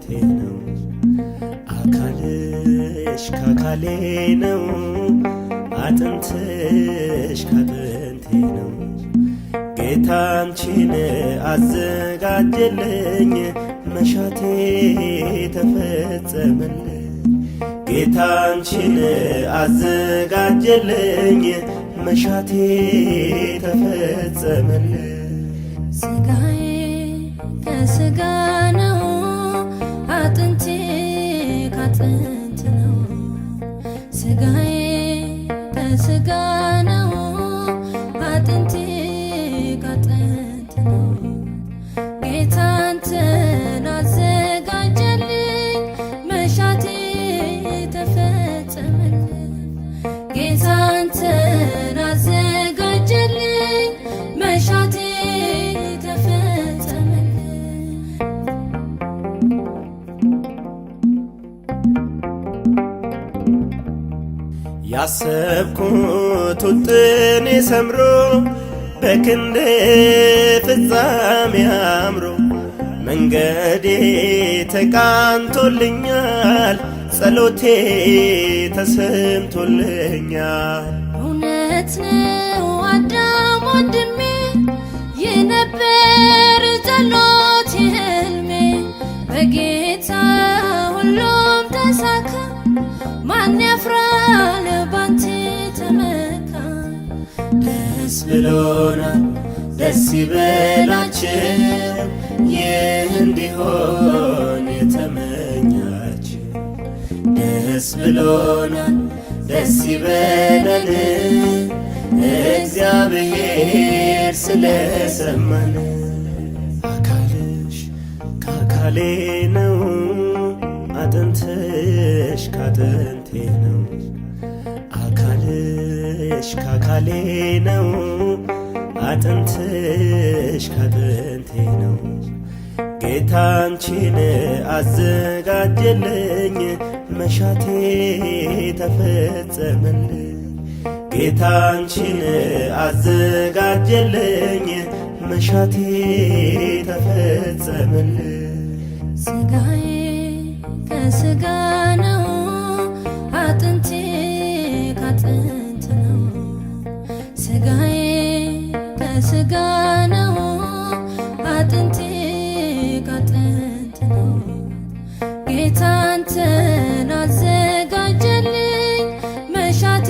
ካጥንቴ ነው። አካልሽ ካካሌ ነው፣ አጥንትሽ ካጥንቴ ነው። ጌታ አንቺን አዘጋጀልኝ፣ መሻቴ ተፈጸመልኝ። ጌታ አንቺን አዘጋጀልኝ፣ መሻቴ ተፈጸመልኝ። ስጋዬ ከስጋ ነው፣ አጥንቴ ካጥንት ነው። ስጋዬ ከስጋ ነው፣ አጥንቴ ካጥንት ነው። ጌታ አንተን አዘጋጀልኝ፣ መሻቴ ተፈጸመልኝ። ጌታ አንተን አዘጋጀልኝ፣ መሻቴ ተፈጸመልኝ። ያሰብኩት ውጥኔ ሰምሮ፣ በክንድ ፍጻሜ አምሮ፣ መንገዴ ተቃንቶልኛል፣ ጸሎቴ ተሰምቶልኛል። እውነት ነው አዳም ወንድሜ፣ ይህ ነበር ጸሎቴ ህልሜ። በጌታ ሁሉም ተሳካ፣ ማን ያፍራል ባንተ ተመካ። ደስ ብሎናል፣ ደስ ይበላችሁ፣ ይህ እንዲሆን የተመኛችሁ። ደስ ብሎናል፣ ደስ ይበለን፣ እግዚአብሔር ስለሰማን። አካልሽ ከአካሌ ነው፣ አጥንትሽ ካጥንቴ ነው። አካልሽ ካካሌ ነው፣ አጥንትሽ ካጥንቴ ነው። ጌታ አንቺን አዘጋጀልኝ፣ መሻቴ ተፈጸመልኝ። ጌታ አንቺን አዘጋጀልኝ፣ መሻቴ ተፈጸመልኝ። ስጋዬ ከስጋ ነው፣ አጥንቴ ካጥንት ነው። ስጋዬ ከስጋ ነው፣ አጥንቴ ካጥንት ነው። ጌታ አንተን አዘጋጀልኝ፣ መሻቴ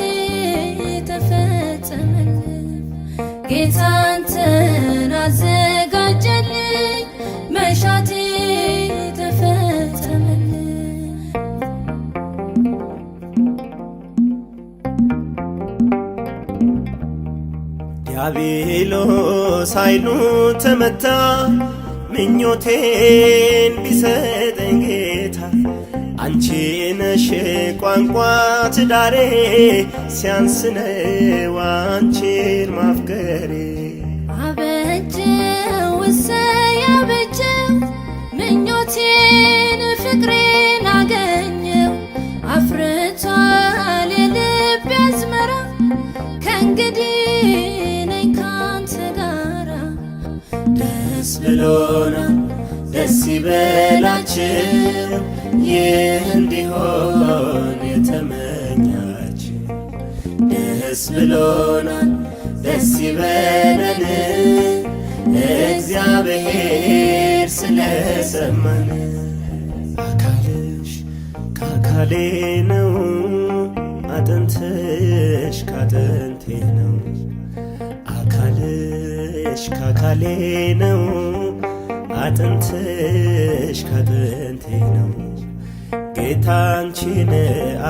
ተፈጸመልኝ። ጌታ አንተን አዘጋጀልኝ፣ መሻቴ ተፈጸመልኝ። ዲያብሎስ ኃይሉ ተመታ፣ ምኞቴን ቢሰጠኝ ጌታ። አንቺ ነሽ ቋንቋ ትዳሬ፣ ሲያንስነው አንቺን ማፍቀሬ። አበጀው እሰይ አበጀው፣ ምኞቴን ፍቅሬን አገኘው። አፍርቷል የልቤ አዝመራ፣ ከእንግዲህ ነኝ ካንተ ጋራ። ደስ ብሎናል፣ ደስ ይበላችሁ፣ ይህ እንዲሆን የተመኛችሁ። ደስ ብሎናል፣ ደስ ይበለን፣ እግዚአብሔር ስለሰማን። አካልሽ ከአካሌ ነው፣ አጥንትሽ ካጥንቴ ነው። አካልሽ ካካሌ ነው፣ አጥንትሽ ካጥንቴ ነው። ጌታ አንቺን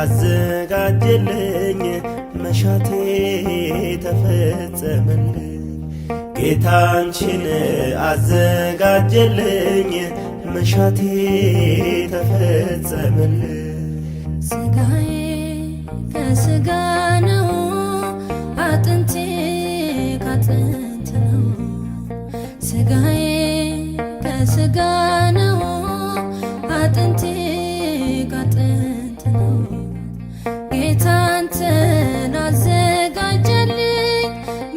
አዘጋጀልኝ፣ መሻቴ ተፈጸመልኝ። ጌታ አንቺን አዘጋጀልኝ፣ መሻቴ ተፈጸመልኝ። ስጋዬ ከስጋ ነው፣ አጥንቴ ካጥንት ነው። ስጋዬ ከስጋ ነው፣ አጥንቴ ካጥንት ነው። ጌታ አንተን አዘጋጀልኝ፣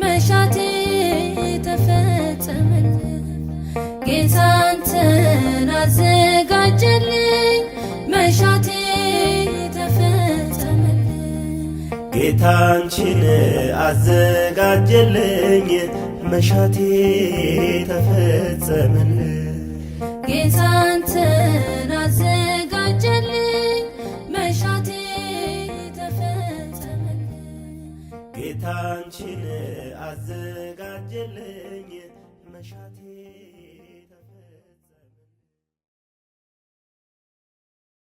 መሻቴ ተፈጸመልኝ። ጌታ አንተን አዘጋጀልኝ። ጌታ አንቺን አዘጋጀልኝ መሻቴ ተፈጸመልኝ። ጌታ አንተን አዘጋጀልኝ መሻቴ ተፈጸመልኝ። ጌታ አንቺን አዘጋጀልኝ መሻቴ